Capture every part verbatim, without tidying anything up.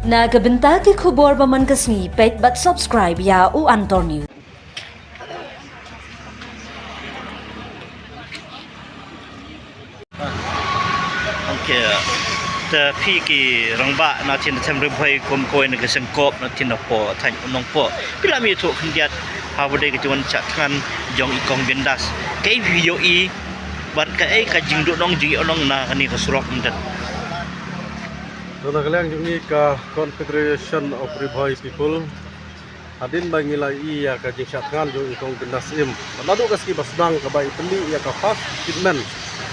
Na ka bynta ki khubor ba man ka sngi, peit bad subscribe ïa u Antor News. Okay. Te phi ki rangbah na thin Them Ri Bhoi kum kawei na ka seng kop na thin na po than u nong po. Phi la mi thu khyndiat ha ba dei ka jingwan shah thngan jong i kong Bindas. Kaei phi ïohi bad kaei ka jingduhnong jingïohnong na kane ka surok mynta. Don na ka liang jong i ka Confederation of Ri Bhoi People. Hadien ba ngi la ïohi ïa ka jingshah thngan jong i kong Bindas Im. Naduh ka sngi ba sdang kaba i pynmih ïa ka first statement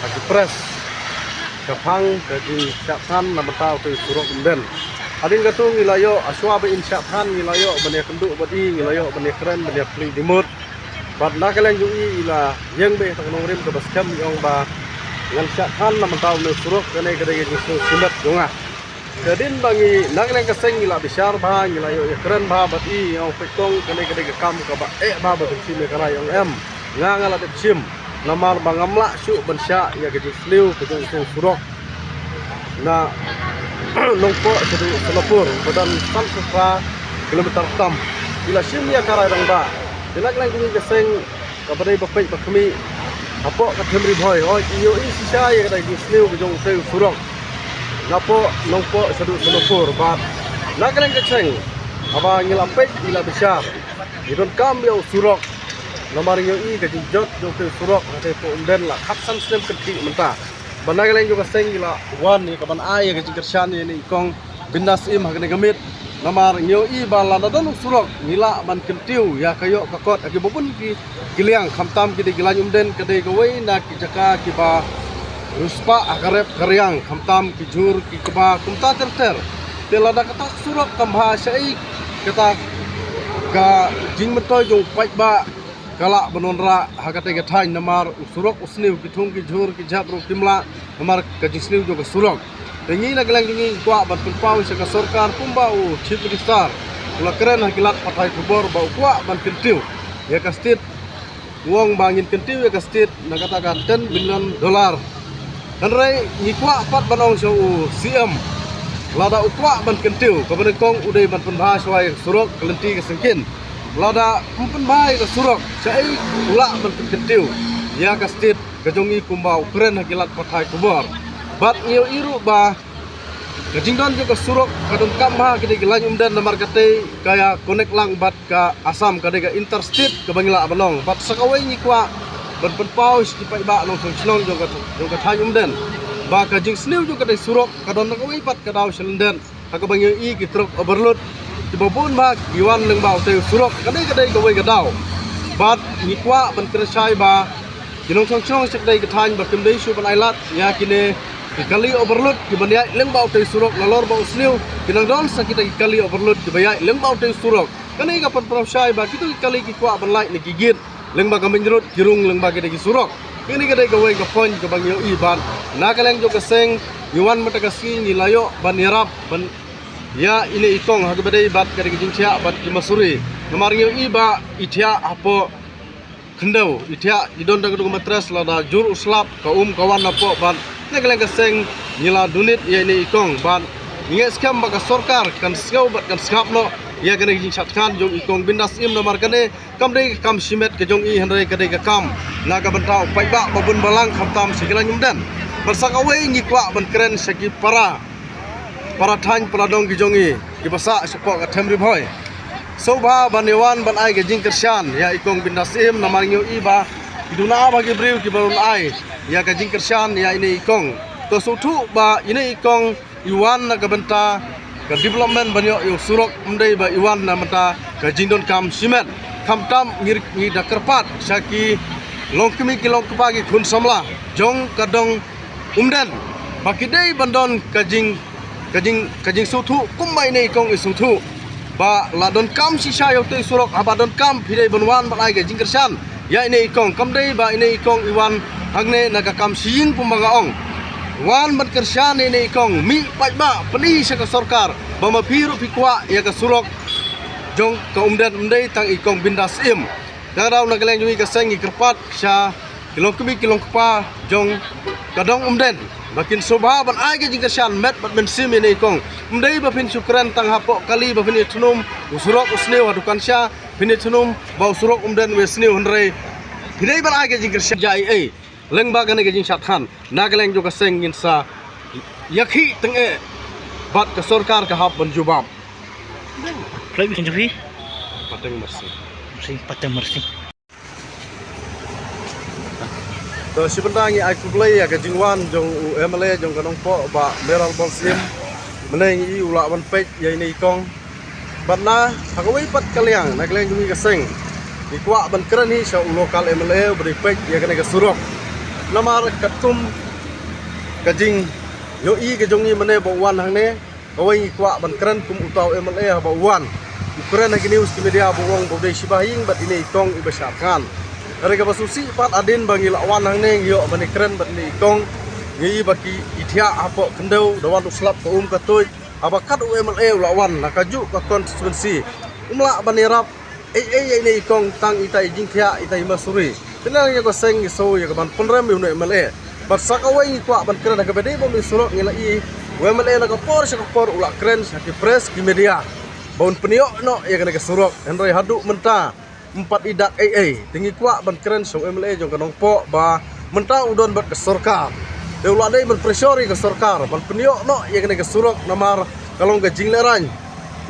ha ki press. Shaphang ka jingshah thngan na bynta u tei u surok Umden. Hadien katto ngi la ïoh, hashwa ba in shah thngan ngi la ïoh ban ïa kynduh bad i, ngi la ïoh ban ïa kren, ban ïa plie jingmut. Bad na ka liang jong i i la ïeng beit ha ka nongrim kaba skhem i ong ba ngan shah thngan na bynta une u surok, kane ka dei ka jingsngew shimet jong nga. Hadien ba ngi na ka liang ka seng ngi la bishar bha, ngi la ïoh ïa kren bha bad i, i ong peit kong, kane ka dei ka kam kaba eh bha ba phin shim ïa ka rai, i ong em. Nga nga la dep shim. Namar ba ngam lah shuh ban shah ïa ka jingsniew ka jong u surok na Nongpoh shaduh Sonapur ba don san spah phra kilometer tam. I la shim ïa ka rai rangbah. Te na ka liang jong ngi ka seng kaba dei ba peit ba khmih hapoh ka Them Ri Bhoi, hooid i ïohi shisha ïa ka dei ka jingsniew ka jong u tei u surok napoh Nongpoh shaduh Sonapur. Bad na ka liang ka seng haba ngi la peit ngi la bishar, ngi donkam ïa u surok. Namar ngi ïohi ka jingjot jong u tei u surok ha tei poh Umden la khatsan snem kynthih mynta. Bad na ka liang jong ka seng ngi la wan ïa ka ban ai ïa ka jingkyrshan ïa ine i kong Bindas Im ha kane ka miet. Namar ngi ïohi ba lada don u surok ngi lah ban kyntiew ïa ka ïoh ka kot ha kiba bun ki, ki liang, khamtam ki dei ki lain Umden, ka dei kawei na ki jaka kiba riewspah ha ka rep ka riang, khamtam ki jhur ki kba kumta ter ter. Te lada kata ka surok kam bha, shaei kata ka jingmyntoi jong u paidbah ka lah ban wanrah ha katei ka thaiñ, namar u surok u sniew, ki thung ki jhur ki jhep ruh kim lah namar ka jingsniew jong ka surok. Te ngi na ka liang jong ngi ngi kwah ban pynpaw sha ka sorkar kumba u Chief Minister u la kren ha ki lad pathai khubor ba u kwah ban kyntiew ïa ka state. U ong ba ngin kyntiew ïa ka state na kata ka ten billion dollar. Hynrei ngi kwah pat ban ong sha u C M, lada u kwah ban kyntiew, kaba nyngkong u dei ban pynbha shuwa ïa ka surok ka lynti ka syngkien. Lada um pynbha ïa ka surok, shaei u lah ban pynkyntiew ïa ka state ka jong ngi kumba u kren ha ki lad pathai khubor. Bad ngi ïohi ruh ba ka jingdon jong ka surok ka donkam bha ha ki dei ki lain Umden, namar katei ka ïa connect lang bad ka Assam, ka dei ka interstate kaba ngi lah ban ong. Bad sa kawei ngi kwah ban pynpaw sha ki paidbah nongshong shnong jong ka, jong ka thaiñ Umden ba ka jingsniew jong katei surok ka don na kawei pat ka daw sha lyndet. Ha kaba ngi ïohi ki trok overload kiba bun bha ki wan lyngba utei u surok, ka dei, ka dei kawei ka daw. Bad ngi kwah ban kren shai ba ki nongshong shnong sha katei ka thaiñ ba kim dei shuh ban ailad ïa kine ki kali overload kiban ïaid lyngba utei u surok, nalor ba u sniew ki nang don sa kita ki kali overload kiba ïaid lyngba utei u surok. Kane ka pynpaw shai ba kito ki kali ki kwah ban lait na ki gate lyngba ka main road, ki rung lyngba kita ki surok. Kane ka dei kawei ka point kaba ngi ïohi. Bad na ka liang jong ka seng ngi wan mynta ka sngi ngi la ïoh ban ïarap ban ïa ine i kong ha kaba dei bad ka dei ka jingthiah bad ki masuri. Namar ngi ïohi ba i thiah hapoh khyndew, i thiah, i don da ka dei ka mattress, lada jur u slap ka um ka wan napoh. Bad na ka liang ka seng ngi la donate ïa ine i kong. Bad ngi ngeit skhem ba ka sorkar kan sngew bad kan sngap noh ïa kane ka jingshad thngan jong i kong Bindas Im, namar kane kam dei ka kam shimet ka jong i, hynrei ka dei ka kam na ka bynta u paidbah ba bun balang, khamtam sha ki lain Umden. Bad sa kawei ngi kwah ban kren sha ki para, para thaiñ para dong ki jong i kiba sah shapoh ka Them Ri Bhoi. Sngewbha ban ïa wan ban ai ka jingkyrshan ïa i kong Bindas Im, namar ngi ïohi ba ki duna bha ki briew kiba run ai ïa ka jingkyrshan ïa ine i kong. To sngewthuh ba ine i kong i wan na ka bynta ka development ban ïoh ïa u surok, ym dei ba i wan na ka bynta ka jingdonkam shimet. Khamtam ngi, ngi da kyrpad sha ki longkmie ki longkpa, ki khun samla jong ka dong Umden ba ki dei ban don ka jing, ka jing, ka jingsngewthuh kumba ine i kong i sngewthuh. Ba la donkam shisha ïa utei u surok, haba donkam phi dei ban wan ban ai ka jingkyrshan ïa ine i kong. Kam dei ba ine i kong i wan hangne na ka kam shi ïing kumba nga ong. Wan ban kyrshan ïa ine i kong, mih paidbah, pyni sha ka sorkar ba ma phi ruh phi kwah ïa ka surok jong ka Umden, ym dei tang i kong Bindas Im. Nga ruh na ka liang jong ngi ka seng ngi kyrpad sha ki longkmie ki longkpa jong ka dong Umden ba kin sngewbha ban ai ka jingkyrshan met bad mynsiem ïa ine i kong. Ym dei ba phin shu kren tang hapoh kali ba phin ïa thnum u surok u sniew ha dukan sha, phin ïa thnum ba u surok um don wei sniew, hynrei phi dei ban ai ka jingkyrshan. Jia ei ei lyngba kane ka jingshad than, na ka liang jong ka seng ngin sa ïakhih tyngeh bad ka sorkar ka hap ban jubab. Play bi jong phi. Pateng Marsing. Marsing, Pateng Marsing. To shi bynta ngi ai khublei ïa ka jingwan jong u M L A jong ka Nongpoh, Bah Mayralborn Syiem. Mynne ngi i u lah ban peit ïa ine i kong. Bad na ha kawei pat ka liang, na ka liang jong ngi ka seng, ngi kwah ban kren hi sha u local M L A uba dei peit ïa kane ka surok. Namar katkum ka jingïohi ka jong ngi mynne ba u wan hangne, kawei ngi kwah ban kren kum uta u M L A haba u wan, u kren ha ki news ki media ba u ong ba u dei shiba ha ïing bad ine i kong iba shah thngan. Hynrei kaba sngewsih pat, hadien ba ngi lah wan hangne, ngi ïoh ban ïakren bad ine i kong, ngi i ba ki i thiah hapoh khyndew, da wan u slap ka um ka tuid. Haba kat u M L A u lah wan na kajuh ka constituency, um lah ban ïarap ei ei ïa ine i kong tang ita i jingthiah, ita i masuri. Te na ka liang ka seng ngi sngew ïa ka ban pynrem ïa une u M L A. Bad sa kawei ngi kwah ban kren ha kaba dei bym dei surok, ngi la i u M L A na ka por sha ka por u la kren sha ki press ki media ba un pynïoh noh ïa kane ka surok, hynrei haduh mynta ym pat i dak ei ei. Te ngi kwah ban kren sha u M L A jong ka Nongpoh ba mynta u don bad ka sorkar. Te u la dei ban pressure ïa ka sorkar ban pynïoh noh ïa kane ka surok namar ka long ka jinglehraiñ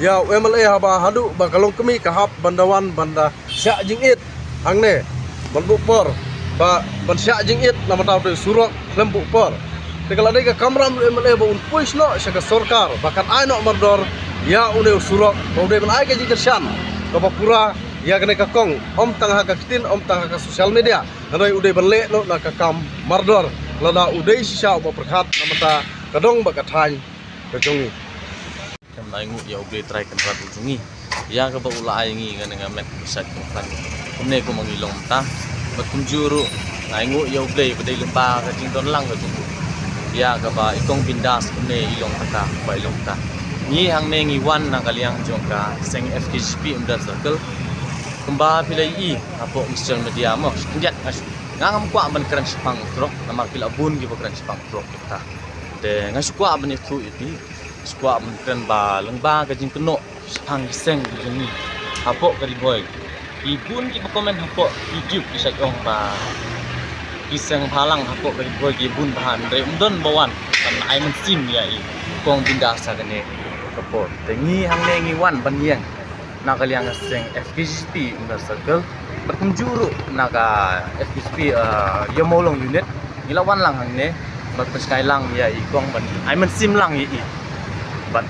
ïa u M L A haba haduh ba ka longkmie ka hap ban da wan ban da shah jingit hangne ban buh por, ba ban shah jingit namar uta u surok khlem buh por. Te ka la dei ka kamram u M L A ba un push noh sha ka sorkar ba kan ai noh mardor ïa une u surok, ba u dei ban ai ka jingkyrshan kaba pura ïa kane ka kong, ym tang ha ka ktien, ym tang ha ka social media. Hynrei u dei ban leh noh na ka kam mardor lada u dei shisha uba pyrkhat namar ka dong bad ka thaiñ ka jong ngi. Khlem da ainguh ïa U Blei Trai Kynrad u jong ngi ïa kaba u la ai ngi kane ka met ka shait ka khlaiñ kumne kumba ngi long mynta. Bad kumjuh ruh nga ainguh ïa U Blei ba dei lyngba ka jingdon lang ka jong u ïa kaba i Kong Bindas kumne i long kata ba i long kata. Ngi hangne ngi wan na ka liang jong ka seng F K J P Umdar Circle. Kumba phi la ïohi hapoh social media mo, khyndiat nga shu, nga ngam kwah ban kren shaphang u surok namar ki la bun kiba kren shaphang u surok kata. Te nga shu kwah ban ïathuh ïa phi, shu kwah ban kren ba lyngba ka jingkynnoh shaphang ki seng ki jong ngi hapoh ka Ri Bhoi. Ki bun kiba comment hapoh YouTube ki shait ong ba ki seng bhalang hapoh ka Ri Bhoi ki bun bha, hynrei ym don ba wan ban ai mynsiem ïa i Kong Bindas ha kane ka por. Te ngi hangne ngi wan ban ïeng na ka liang ka seng F K J P Umdar Circle bad kumjuh ruh na ka F K J P, uh, Ïawmawlong Unit. Ngi la wan lang hangne bad pynshai lang ïa i Kong ban ai mynsiem lang ïa i. Bad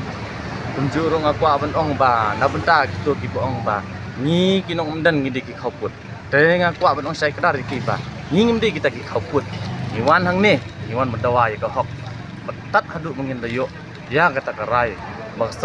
kumjuh ruh nga kwah ban ong ba na bynta kito kiba ong ba ngi ki nongmden ngi dei ki khawpud. Te nga kwah ban ong shai kdar ïa ki ba ngi ngim dei kita ki khawpud. Ngi wan hangne ngi wan ban dawa ïa ka hok. Bad tad haduh ba ngin da ïoh ïa kata ka rai ba ka sor